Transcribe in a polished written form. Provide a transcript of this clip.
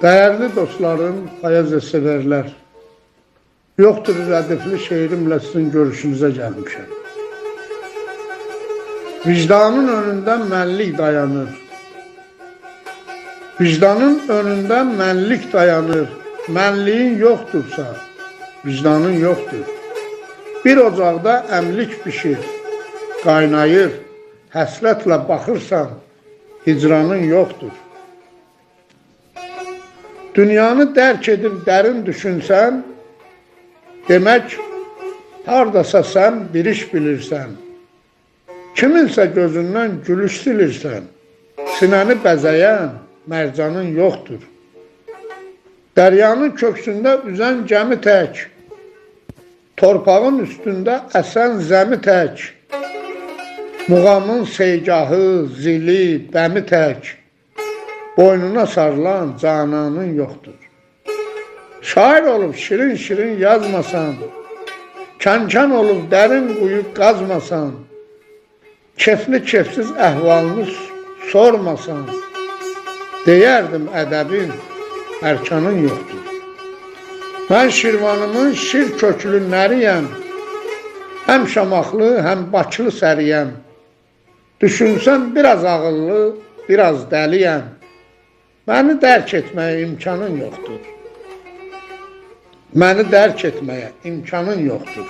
Dəyərli dostlarım, poeziya sevərlər, yoxdur rədifli şeirimlə sizin görüşünüzə gəlmişəm. Vicdanın önündə mənlik dayanır. Vicdanın önündə mənlik dayanır. Mənliyin yoxdursa, vicdanın yoxdur. Bir ocaqda əmlik bişir, qaynayır. Həsrətlə baxırsan, hicranın yoxdur. Dünyanı dərk edib dərin düşünsən, demək, hardasa sən bir iş bilirsən. Kiminsə gözündən gülüş silirsən, sinəni bəzəyən mərcanın yoxdur. Dəryanın köksündə üzən gəmi tək, torpağın üstündə əsən zəmi tək, muğamın seygahı, zili, bəmi tək, boynuna sarılan cananın yoxdur. Şair olub şirin-şirin yazmasan, kən-kən olub dərin quyu qazmasan, kefli-kefsiz əhvalını sormasan, deyərdim ədəbin, ərkanın yoxdur. Mən Şirvanımın şir köklü nəriyəm, həm Şamaxlı, həm Bakılı səriyəm. Düşünsəm biraz ağıllı, biraz dəliyəm. Məni dərk etməyə imkanın yoxdur. Məni dərk etməyə imkanın yoxdur.